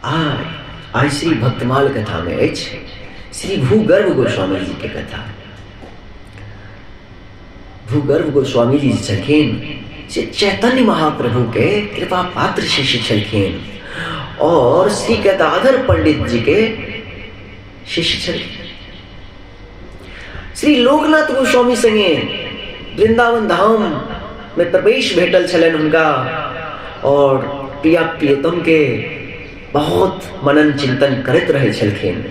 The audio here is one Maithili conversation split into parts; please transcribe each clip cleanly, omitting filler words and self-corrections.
आइ आइ श्री भक्तमाल कथामे अछि श्री भूगर्भ गोस्वामी जी के कथा। भूगर्भ गोस्वामी जी छलखिन से चैतन्य महाप्रभु के कृपा पात्र शिष्य छलखिन और श्री गदाधर पंडित जी के शिष्य छलखिन। श्री लोकनाथ गोस्वामी संगे वृंदावन धाम में प्रवेश भेटल छलनि हुनका और प्रिया प्रियतम के बहुत मनन चिंतन करैत रहै छलखिन।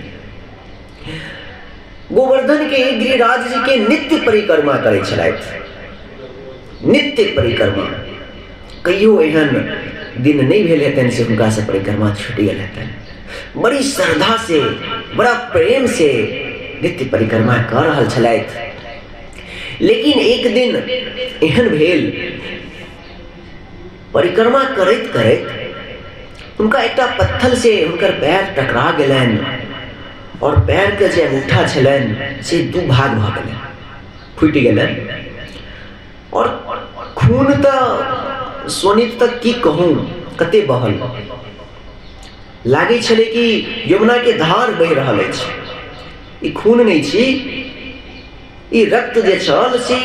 गोवर्धन के गिरिराज जी के नित्य परिक्रमा करै छलथि, नित्य परिक्रमा। कहियो एहन दिन नहि भेल हेतनि से हुनका से परिक्रमा छूटि गेल हेतनि। बड़ी श्रद्धा से, बड़ा प्रेम से नित्य परिक्रमा कऽ रहल छलथि। लेकिन एक दिन एहन भेल, परिक्रमा करैत करैत हुनका एकटा पत्थर से हुनकर पैर टकरा गेलनि और पैर के जे अंगूठा छलनि से दू भाग भऽ गेलनि, फूटि गेलनि और खून तऽ शोणित तऽ की कहूँ कते बहल, लागै छलै कि यमुना के धार बहि रहल अछि। ई खून नहि छी, ई रक्त जे छल से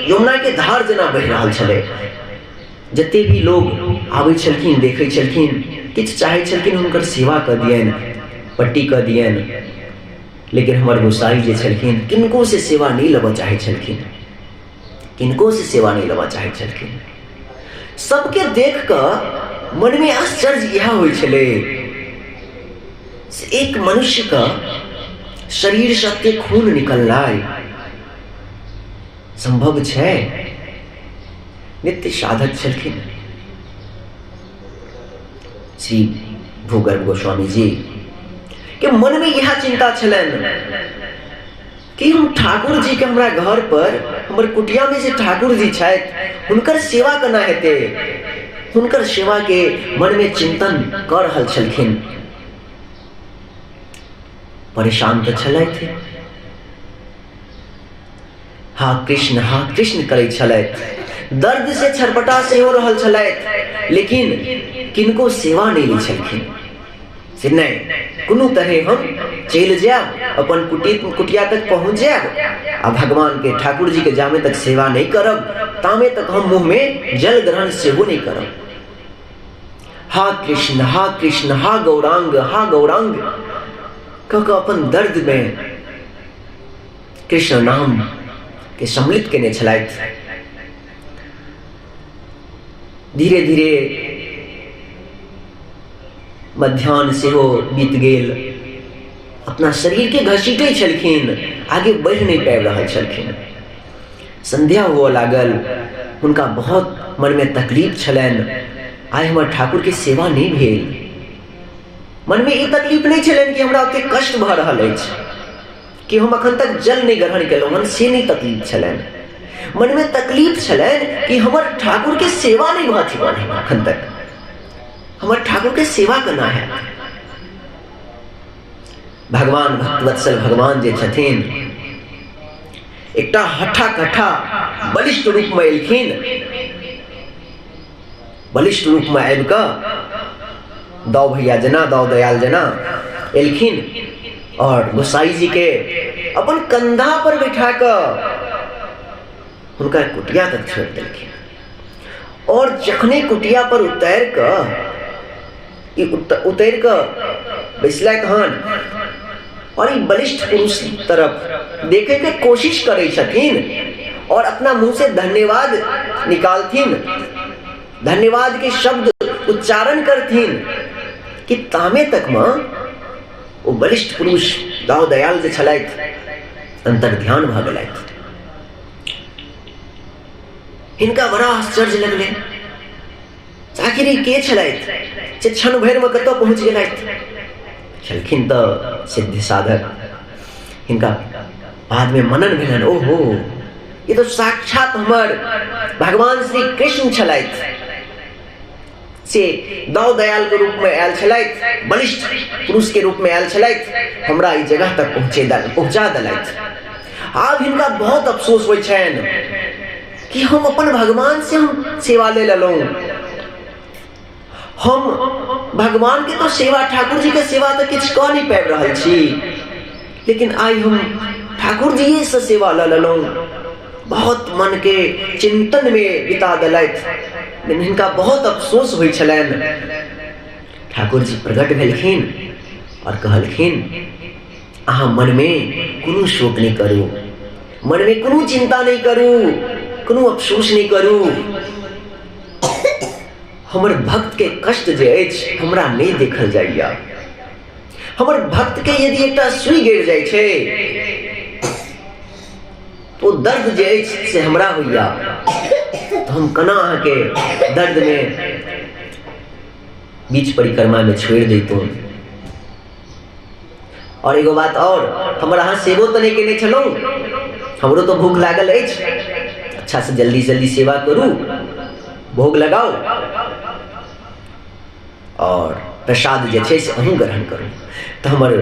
यमुना के धार जेना बहि रहल छलै। जते भी लोग आबै छलखिन, देखै छलखिन, किछु चाहै छलखिन हुनकर सेवा कऽ दियनि, पट्टी कऽ दियनि, लेकिन हमर गोसाई जे छलखिन किनको से सेवा नहि लेबऽ चाहै छलखिन, किनको से सेवा नहि लेबऽ चाहै छलखिन। सबके देख कऽ मनमे आश्चर्य इएह होइ छलै से एक मनुष्यके शरीर से एते खून निकलनाइ सम्भव छै? नित्य साधक छलखिन श्री भूगर्भ गोस्वामी जी के मन में यह चिंता छलनि कि हम ठाकुर जी के हमरा घर पर हमर कुटिया में जे ठाकुर जी छथि हुनकर सेवा केना हेतै, हुनकर सेवा के मन में चिंतन कऽ रहल छलखिन। परेशान तऽ छलथि, हा कृष्ण हा कृष्ण करै छलथि, दर्द से छटपटा सेहो रहल छलथि, लेकिन किनको सेवा नहि लै छलखिन से नहि कोनो तरहे हम चलि जायब, अपन कुटिया तक पहुँच जायब आ भगवान के ठाकुर जी के जामे तक सेवा नहि करब तामे तक हम मुँह में जल ग्रहण सेहो नहि करब। हा कृष्ण हा कृष्ण हा गौरांग हा गौरांग कह कऽ अपन दर्द में कृष्ण नाम के सम्मिलित केने छलथि। धीरे धीरे मध्याह्न सेहो बीत गेल, अपना शरीर के घसीटै छलखिन, आगे बढ़ि नहि पाबि रहल छलखिन। संध्या हुअ लागल, हुनका बहुत मनमे तकलीफ छलनि, आइ हमर ठाकुर के सेवा नहि भेल। मनमे ई तकलीफ नहि छलनि कि हमरा ओतेक कष्ट भऽ रहल अछि कि हम अखन तक जल नहि ग्रहण केलहुँ हन, से नहि तकलीफ छलनि। मनमे तकलीफ छलनि कि हमर ठाकुर के सेवा नहि भऽ चुकल हन अखन तक, हमर ठाकुर के सेवा केना हैत। भगवान भक्तवत्सल भगवान जे छथिन एकटा हठा कठा बलिष्ठ रूप में एलखिन, बलिष्ठ रूप में आबि कऽ दाऊ भैया जेना, दाऊ दयाल जेना एलखिन और गोसाई जी के अपन कंधा पर बैठा कऽ हुनका कुटिया तक छोड़ि देलखिन। और जखने कुटिया पर उतारि कऽ ई उतारि कऽ बैसलथि हन और ई बलिष्ठ पुरुष तरफ देखे के कोशिश करै छथिन और अपना मुंह से धन्यवाद निकालथिन, धन्यवाद के शब्द उच्चारण करथिन कि तामे तक में ओ बलिष्ठ पुरुष दाऊ दयाल जे छलथि अंतर ध्यान भऽ गेलथि। हिनका बड़ा आश्चर्य लगलै, आखिर ई के छलथि जे क्षण भरिमे कतऽ पहुँच गेलथि। छलखिन तऽ सिद्ध साधक। हिनका बादमे मनन भेलनि, ओहो ई तऽ साक्षात हमर भगवान श्री कृष्ण छलथि से दाऊ दयाल के रूप में आयल छलथि, बलिष्ठ पुरुष के रूप में आयल छलथि, हमरा ई जगह तक पहुँचा देलथि। आब हिनका बहुत अफसोस होइ छनि कि हम अपन भगवान से हम सेवा ले लेलहुँ, हम भगवान के तो सेवा, ठाकुर जी के सेवा तऽ किछु कऽ नहि पाबि रहल छी, लेकिन आइ हम ठाकुर जीए से सेवा लऽ लेलहुँ। बहुत मन के चिंतन में बिता देलथि, लेकिन हिनका बहुत अफसोस होइ छलनि। ठाकुर जी प्रकट भेलखिन और कहलखिन, अहाँ मनमे कोनो शोक नहि करू, मनमे कोनो चिंता नहि करू, कोनो अफसोस नहि करू। हमर भक्तके कष्ट जे अछि हमरा नहि देखल जाइए। हमर भक्तके यदि एकटा सुइ गड़ि जाइ छै तो दर्द जे अछि से हमरा होइए, तऽ हम केना अहाँके दर्दमे बीच परिक्रमामे छोड़ि दैतहुँ। और एगो बात और, हमर अहाँ सेवो तऽ नहि केने छलहुँ, हमरो तऽ भूख लागल अछि, अच्छा से जल्दी जल्दी सेवा करू, भोग लगाउ और प्रसाद जे छै से अहूँ ग्रहण करू। तऽ हमर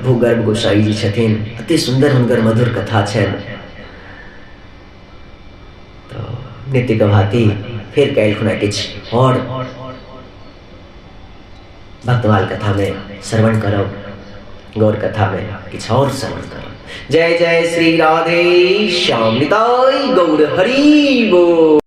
भूगर्भ गोसाई जी छथिन, अति सुन्दर हुनकर मधुर कथा छनि। तऽ नित्य भांति फेर काल्हि खुना किछु और भक्तमाल कथा में श्रवण करब, गौर कथा में किछु और श्रवण करब। जय जय श्री राधे श्याम निताई गौर हरि बोल।